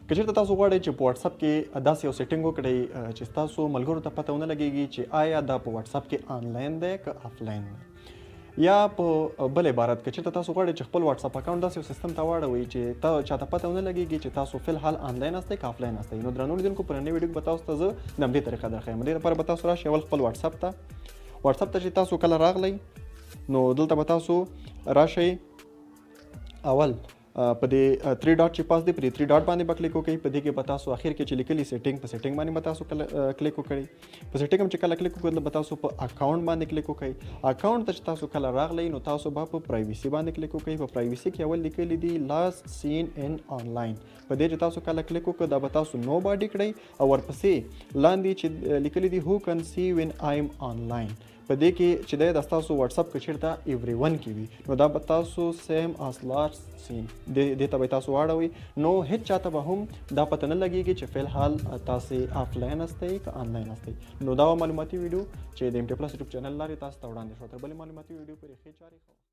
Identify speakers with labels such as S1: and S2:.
S1: که چېرته تاسو غواړئ چې په واتساپ کې داسې یو setting وکړئ چې ستاسو ملګرو ته پته ونه لګېږي چې آیا دا په واتساپ کې آنلاین دی که آفلاین دی، یا په بل عبارت که چېرته تاسو غواړئ چې خپل واتساپ account داسې یو سیستم ته واړوئ چې چاته پته ونه لګېږي چې تاسو فی الحال آنلاین یاستئ که آفلاین یاستئ، نو درنو لیدونکو په نننۍ ویډیو کې به تاسو ته زه د همدې طریقه درښیم. دې لپاره به تاسو راشئ اول خپل واتساپ ته. واتساپ ته چې تاسو کله راغلئ نو دلته به تاسو راشئ اول په دې 3 dot چې پاس دی په دې 3 dot باندې به کلیک وکړئ. په دې کې به تاسو اخر کې چې لیکلي setting، په setting باندې به تاسو کله کلیک وکړئ. په setting هم چې کله کلیک وکړئ به تاسو په account باندې کلیک وکړئ. account ته چې تاسو کله راغلئ نو تاسو به په privacy باندې کلیک وکړئ. په privacy کې اول لیکلي دي last seen in online، په دې چې تاسو کله کلیک وکړئ دا به تاسو nobody کړئ او ورپسې لاندې چې لیکلي دي who can see when I'm online، په دې کې چې دی دا ستاسو واتساپ که چېرته everyone کې وي نو دا به تاسو same as last seen دې ته به تاسو واړوئ، نو هېڅ چاته به هم دا پته نه لګېږي چې فی الحال تاسې آفلاین یاستئ که آنلاین یاستئ. نو دا وه معلوماتي ویډیو چې د ایم ټي پلس یوټیوب چینل لارې تاسو ته وړاندې شوه. تر بلې معلوماتي ویډیو پورې ښې چارې.